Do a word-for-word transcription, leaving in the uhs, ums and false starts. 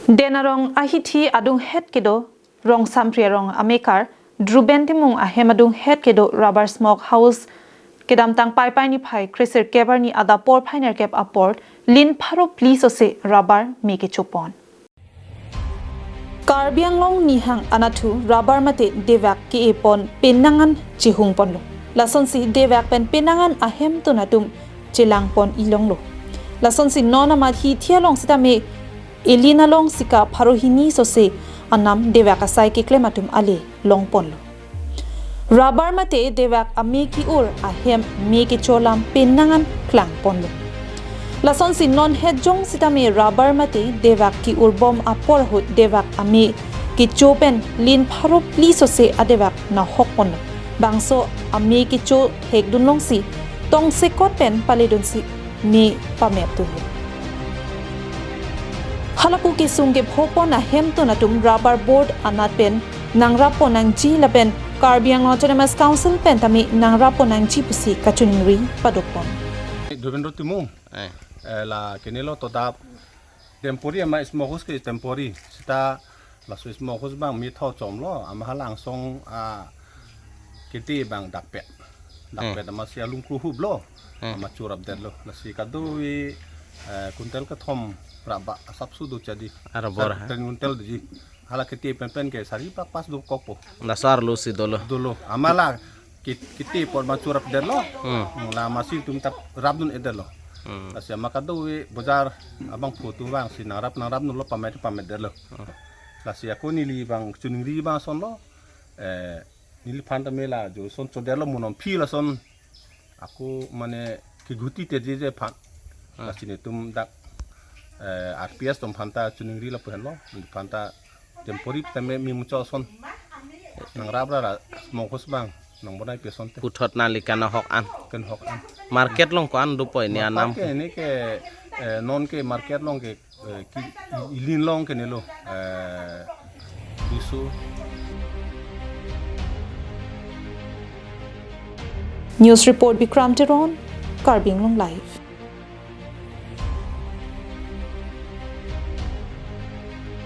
Den arong ahithi adunghet kedo Rongsampri arong amekar Druben Timung ahem adunghet kedo rubber smoke house kedamtang Paipai niphai kresirkep arni adap porphai nerkep apor lin pharo phli sose rubber me kechopon. Karbi Anglong nihang anathu rubber mate devak ke-epon penang an chehungponlo. Lasonsi devak pen penang an ahemtun atum chelangpon ilonglo. Lasonsi non amat hithi along sitame elin along sika pharo hini sose anam devak asai keklem atum ale longponlo. Rubber mate devak ame ke-ur ahem me kecho alam penang an klangponlo. Lasonsi non hetjong sitame rubber mate devak ke-urbom apor ahut devak ame kecho pen lin pharo phli sose adevak nahokponlo. Bangso ame kecho hekdun longsi tongsekot pen paledunsi me pamepdunlo. Halapu kesung kephopon ahemtun atum rubber board anat pen nangrappon nangji lapen Karbi Anglong Autonomous Council pen tame nangrappon nangji pusi kachiningri padopon. Dovendra Timung. Eh. Eh, la kenelo to dap temporary ama smoke house ke temporary. Sita laso smoke house abang me tho chomlo, ama halangsong a kete abang dakpet. Dakpet Hmm. ama si alung kruhublo. Hmm. Ama chorapdetlo. Lasi kadokave, eh, kuntel kethom rubber asap sudu jadi. Aro bor Sar ha. Ten kuntel di. Hala kete penpen ke sari pak pas dokokpo. Dasar lo si dolo. Dolo. Ama la kit-, kete apor ma chorapdetlo. Hmm. La ama si tum tap rapdun-edetlo. Hmm. Lasi ama kadokave bojar abangphu atum abang si nangrap nangrapdunlo pamet pametdetlo. Hmm. Lasi ako neli abang chiningri abang asonlo. Eh, neliphan tame la jo son chodetlo mo non aphi lason. Ako mane keguti te je je aphan. Hmm. Lasi netum dak, eh, R P S atum aphan ta chiningri lapu henlo. Neliphan ta temporary tame me muchot ason. Nangrap ra ra smoke house abang nangbonai pe asonte. Puthot nangli kanahok an. Kanahok an. Market along ko-an dopo ne anam. Market ke ne ke, eh, non ke market along ke, eh, ke elin along ke nelo, eh, bisu. News report Bikram Teron, Karbi Anglong Live.